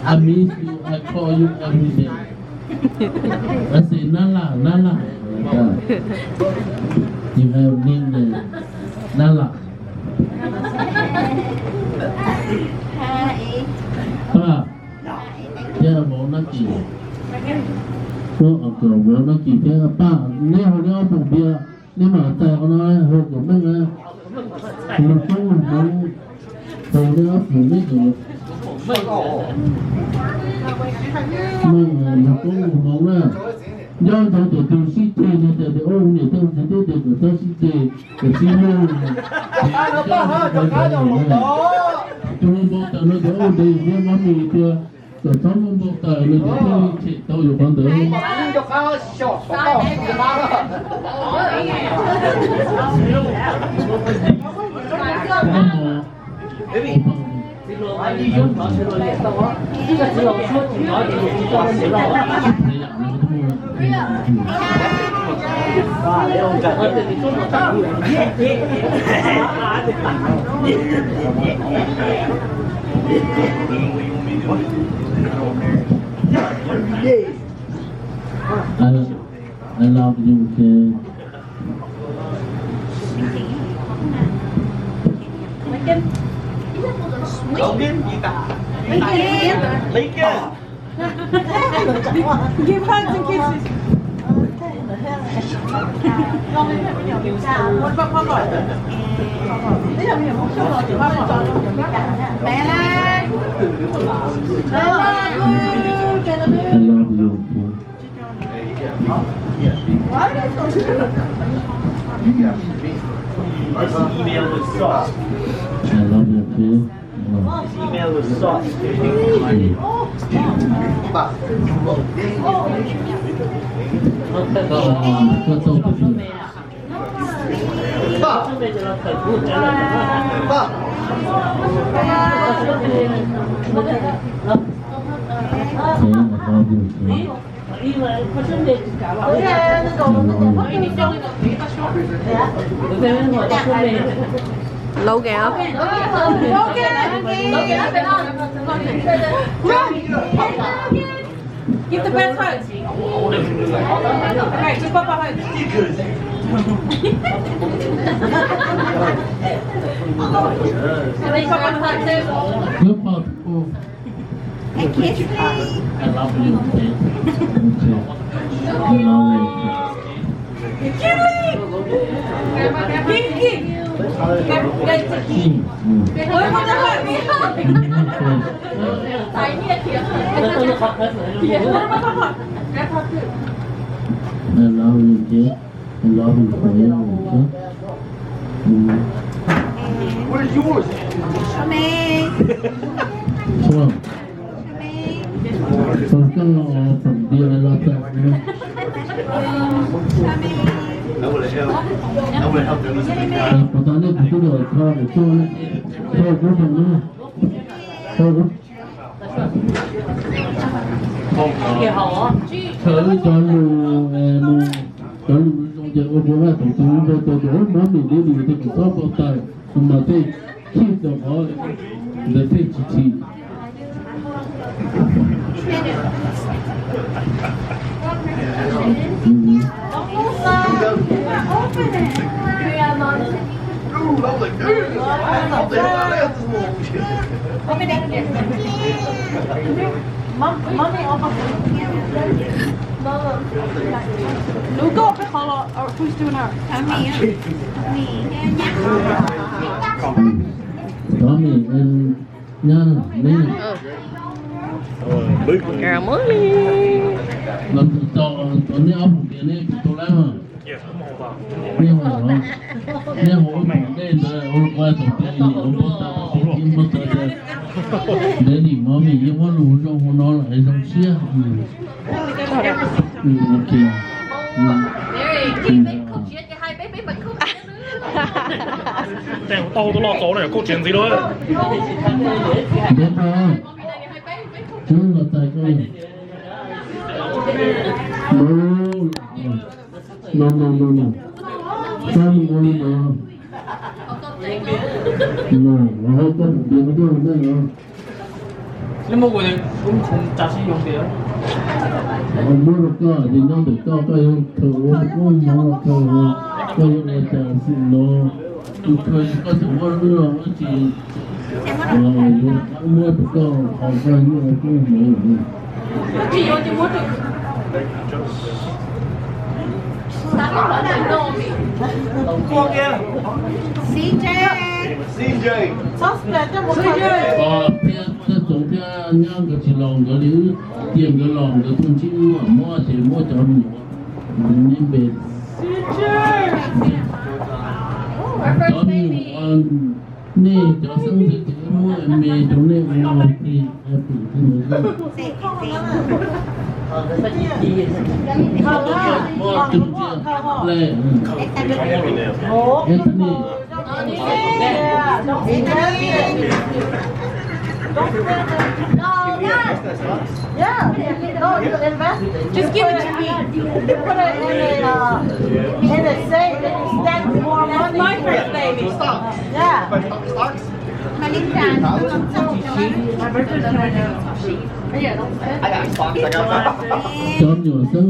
I miss you, I call you every day. I say, Nala, Nala. You have name name, Nala. Paj, thiab vauv Nab Kis. Ub, uncle, vauv Nab Kis thiab Paj, neb haus neb ob pum npias, neb mam txais qhov no, haus kom meej na. Lug koob lug hmoov, haus neb ob pum neb kom meej, lug koob lug hmoov na. Nco ntsoov cov tug sib ceg no, cov tias ua niam tej txiv teb tias kom txhob sib ceg, kom sib hlub. Tus npau taws no tias ua de thiab mab mi tias kom txhob muaj npau taws no ces thiaj li tshem tau yus qhov ntawd. I, I love you, kid. Give hugs and kisses. What about Papa? Papa. I love you. Email was sauce. I love you too. Email was sauce. Logan. Give the best hug. Okay, give Papa a hug. Give Papa a hug too. Good boy. And kiss me. I love you, babe. I love you. Kiss me. Pinky. Kiss me. Oi, Papa hug. I love you, babe. I love you forever, okay? Mm. What is yours? Come on. Come on. Tau koj los pom ntiag los txais na. Puas tau nej kuv twb los kho lawm tuaj na. Kho kuv pom na. Kho kuv. Txhawm cov lus, cov lus zoo ces ua rau Vaj Txoov tus npau taws tias ub, mab mim deb li tej kuv txhob npau taws, kuv mas tej khij txog qhov ntawd tej tsis tsim. Lub koj peb qhov los, who's doing ours? Tommy and Nana, Nina. Los tus tau, tus nej ob pum npias nej tus tau lab mas. Nej haus, nej haus ua pom dej ntawd ua ua tau tias nim ua npau taws, ua npau taws tias Daddy Mommy yeej muab lus zoo hauv no lawm zoo siab. Ok. Tej tau tus loj txaus na, koj tsis ntxiv lawm. Ntev tag, twb los txais koj. No, no, no, no. Txaj mus ua li no. No, los hau koj pum npias no tuaj ua ntej no. Muab rau koj, ces nyob ntawm koj, koj yuav khaws ua koob hmoov los khaws, koj yuav ua cas xwm no, kuv khaws koj tseem muab wb los wb tsis, yuav muab rau koj, koj yuav ua koob hmoov lawm. Thiab koj txoov thiab nyob nkawd tsis los nkawd li, wb cia nkawd los nkawd tuaj ntsib wb, muab ces muab cov me nyuam, me npe, cov me nyuam, nej cov xeeb ntxwv ces wb muab me rau nej ua happy anniversary. Muab cov ntsia hle, Anthony. Yeah, no, you invest. Just give it to me. You put it in a, uh, in a safe and you stack more money. That's my first baby. Yeah. Cov me nyuam xeeb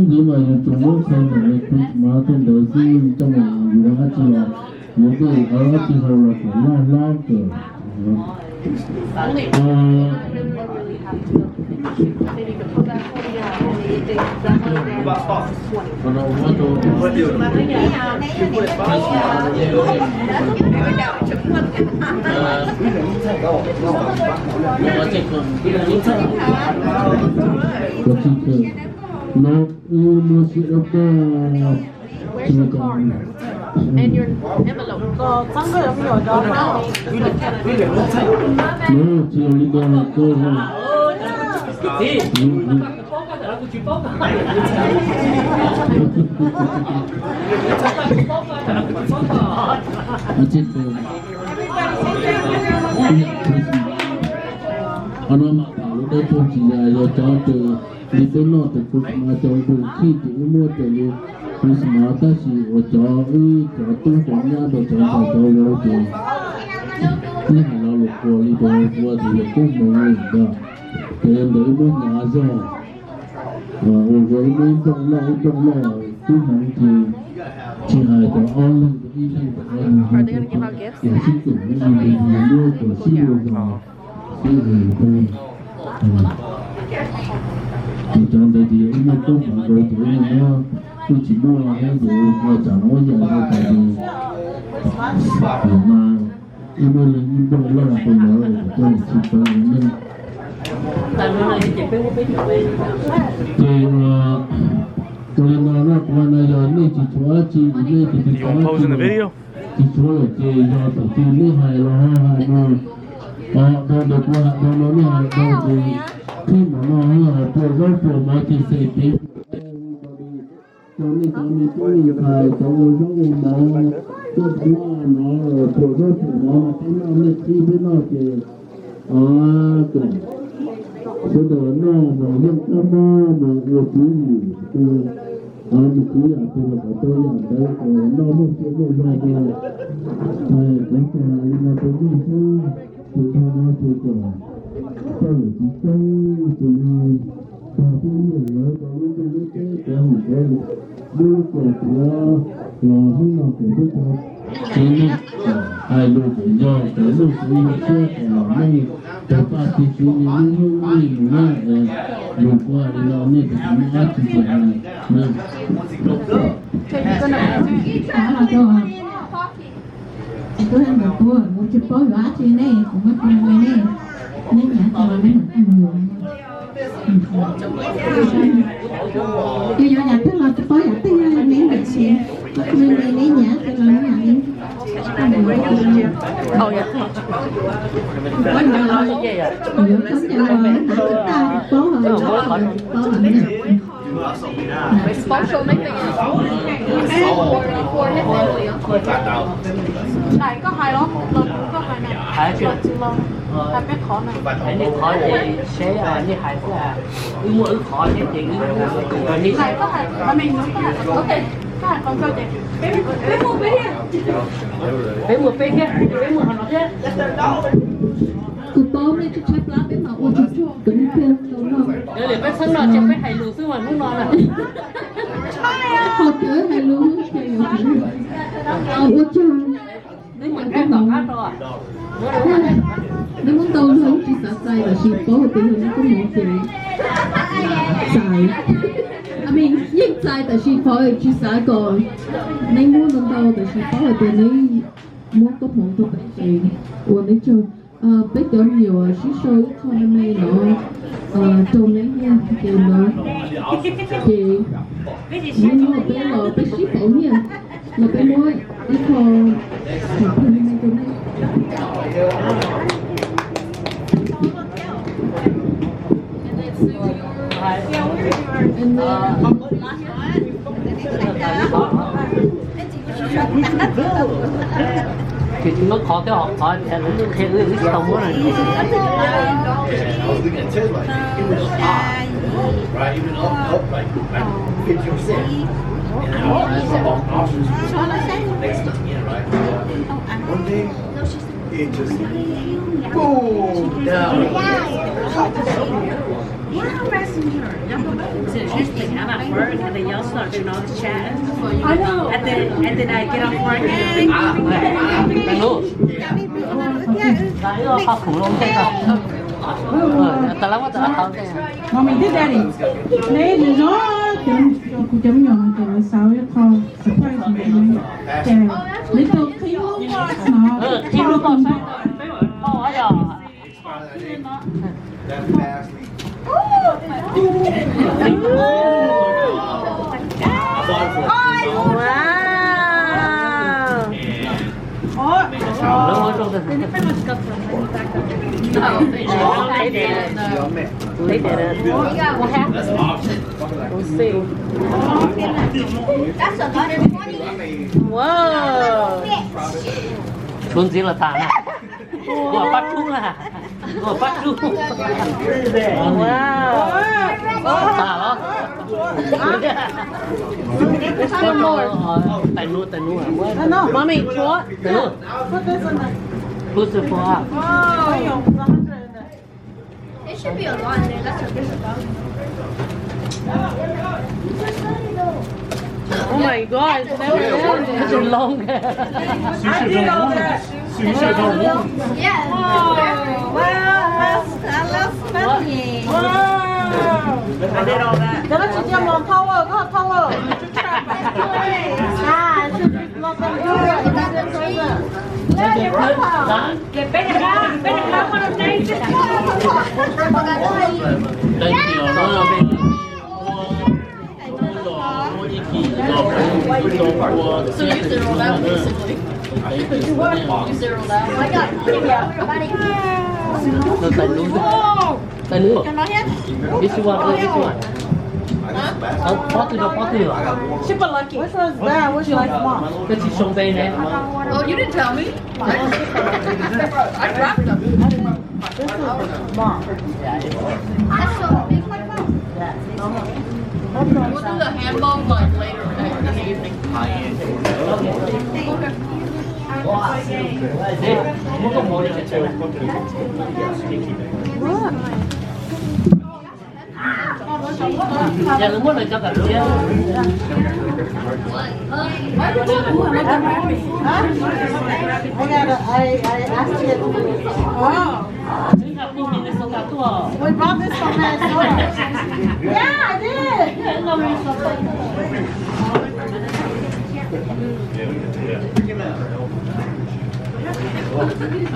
ntxwv mas yus tsuas muab khaws ntawm Christmas tej ntawd xwb, coj mus yuav dab tsi los yuav tej, dab tsi hau los kom loj hlob kom Ua tsis kawg no, wb muab siab dawb paug, tsis li ko, tsis li ko no koj Qhov no mas tham lub dawb paug tsis yog, yog cov tus li peb noj tus Christmas cov ntu khij ces wb muab raws li Christmas, tab sis uas cov wb cov tub cov nyab rau cov ntxhais cov vauv ces nej hais lo lus qhuas li tus ua tus yog koob hmoov li ntag. Ces ntawd wb muab hnyav zog, ua ua ib nplooj loj ib nplooj loj koob hmoov ces tsis hais cov ob leeg ib leeg, sib koom ib leeg muab kom sib luag zog. Ces cov ntawd ces wb muaj koob hmoov rau ces wb muab, wb tsis muaj thiab ces ua tsam no muab yam rau tas ces, mas wb muaj leej ib nplooj loj rau lawv kom tuaj tsis tau neeg. Ces ua li no no kuv hais no yog nej tsis tshuav dab tsi, nej tsis tsis tshuav dab tsi, tsis tshuav lawm ces yog thaum twg nej hais los ho hais no, rau ntawm kuv hais rau no nej hais rau ces khib mov no yog puas zaub puas mov ces xes peev rau nej cov me tub me ntxhais cov ua zaub ua mov, coj tuaj no puas zaub puas mov no peb noj, nej khib peb noj ces kom sawv daws noj mas yeej kab mob mas ua tswv yim, mus khwv yam twg los kom tau yam ntawd kom noj muaj sia muaj zog rau. Kuv tsuas hais li no rau nej xwb, tus dhau no ces kom txawj lwm tus txawj tus li, txog peb nyiam lawv rau lub ntuj lub teb cov hauj lwm lub kom tiav los hnub no kom peb cov txiv neej hais lus kom yog cov lub txiv neej siab kom los meej, cov paj txiv txiv neej lub hnub lub hnub na. Lus kuv hais li no nej tus muaj dab tsi ces hais na. Kuv tsis paub yuav dab tsi nej, kuv muab kiag me nej, nej nyav tau los nej mam coj mus yuav. Yus yuav yam twg los tsis paub yam twg, neb ntim si, me me neb nyav tau los neb mam li coj mus yuav. Yuav coob ces los hnav kom tag paub, paub los ne. Hais nej qhov ces seb nej hais xwb, wb muaj wb qhov thiab ces wb, ok. Peb mus peb thiab, peb mus qhov no thiab. Kuv paub nej tshaib tshaib plab peb mam ua tsuag tsuag kom nej thiaj tau noj. Yog li peb txhob noj, peb hais lus xwb mas hnub no na. Qhov tseem hais lus hnub tseem yuav ua tsuag. Neb mus ntaus, neb muab ntau luag tsis xav txais tab sis paub hais tias yog neb koob hmoov ces txais. I mean, yeej txais tab sis qhov tsis xav kom neb muab ntau ntau tab sis paub hais tias neb muab koob hmoov rau peb ces ua neb tsaug. Peb cov me nyuam sib sau ib qho me me no rau neb thiab ces no ces neb muab peb los peb sib pauv nyiaj los peb muab ib qho me me rau nej. Ces tsis muab qhov thiab, qhov qhov tias lawv qhia wb tsis tau muab na. It just boom down. Yeah, messenger. Since usually I'm at work and then y'all start doing all this chatting. I know. And then, and then I get off work and then Tag lub, tag lub, tag lub, tag lub. Mommy, this daddy. Neb zov zov kuv cov me nyuam no ces lawv xav ib qho surprise me ces neb tau qhib lub box no. Qhib lub box saib peb ua yog. Wow. They did it. They did it. We'll see. Wow. Txuas ntxiv los tas na. Ua pab rub na. Ua pab rub. Wow. Tas los? There's still more. Tais nub, tais nub. Mommy, what? Tais nub. Who's the four up? It should be a lot in there. That's a big amount. Oh my God, it's never ending. It's long. I did all that. Yeah. Wow, wow, that's, I love money. Wow. I did all that. Koj tsis cia mos thauj, koj thauj. Ah, should be not that good. So you zero that, basically. You zero that. Tais nub. Tais nub. This one, this one. Pob twg rau pob twg? Super lucky. Which one's that? Which one's mom? Koj tsis sau npe ne. Oh, you didn't tell me. I grabbed them. This is mom. That's so big. We'll do the handball, like, later in the evening. Yog lawv muab lawv cov kam tsiab. Huh? I, I asked you. Twb nqa pug Minnesota tuaj. We brought this from Minnesota. Yeah, I did.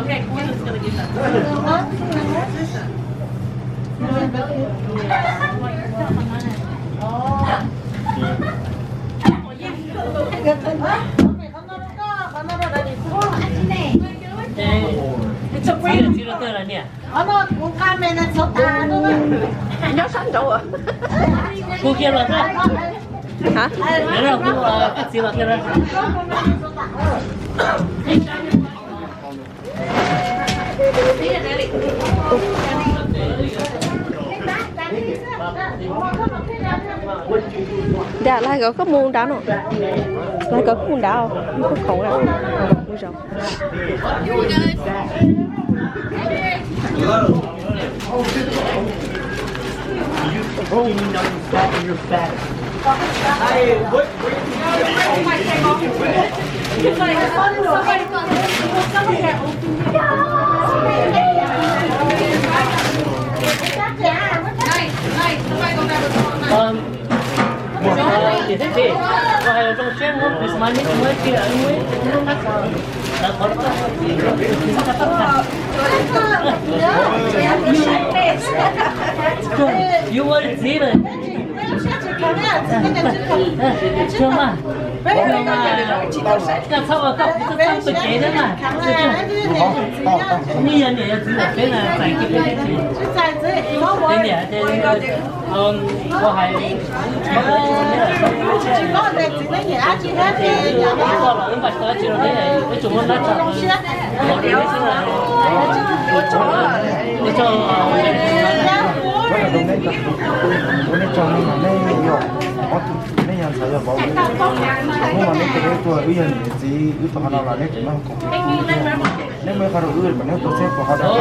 Okay, Quinn is gonna give that. It's a brand. Nyob sab nraud. Kuv kiag los thiab. Hab? Kuv, koj txiv los thiab. Nram lais nkawd koj mus nrad no. Lais nkawd koj mus nrad os, mus koj khoom na. Mus zoo. Ua nej tsaug, nej yog ntxhais yog vauv, hnub no nej cia li tuaj, wb yog niam txiv, wb tau qhov no los nej tseem muab koom tus, nej muaj ib qho rau wb mas nej tuaj txhiab puas qhov rau.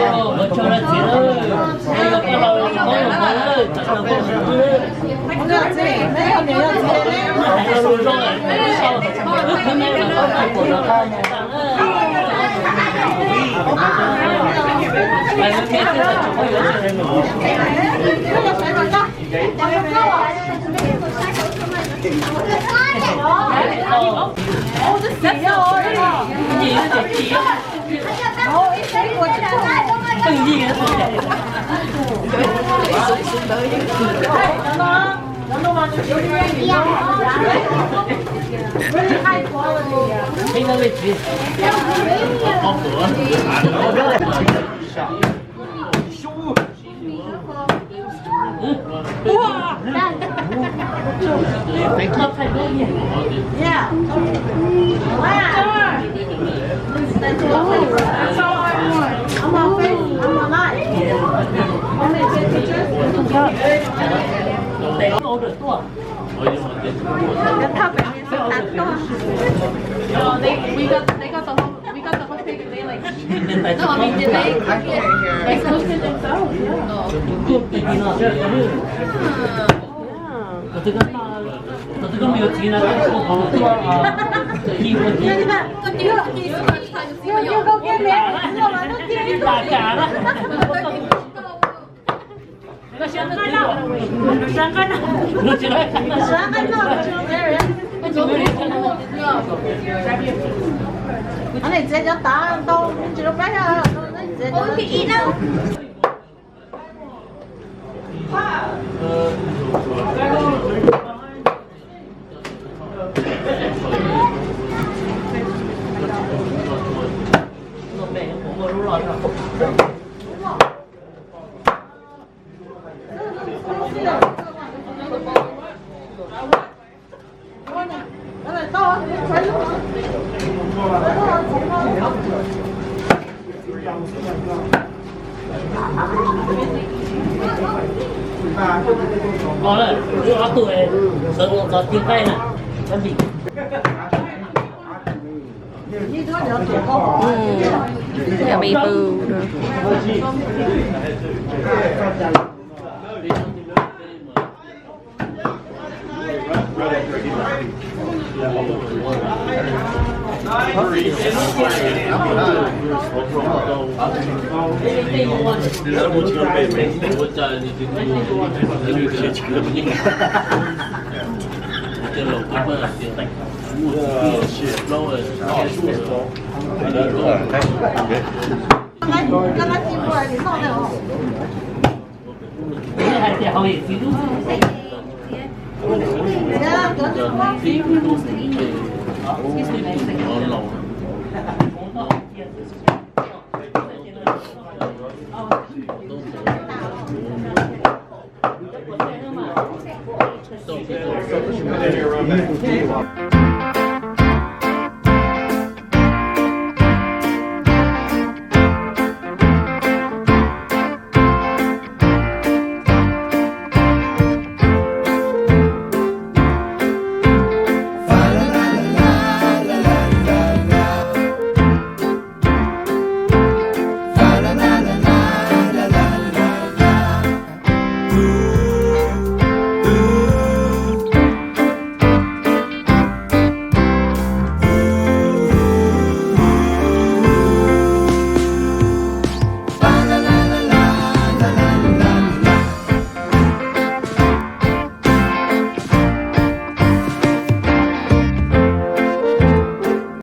They, we got, they got the whole, we got the whole thing. They like, no, I mean, did they, they posted themselves? Yeah. Oh. Yeah. Los lawm, wb ob tug sawv ua qhov tiag qaib na. Yog me pw.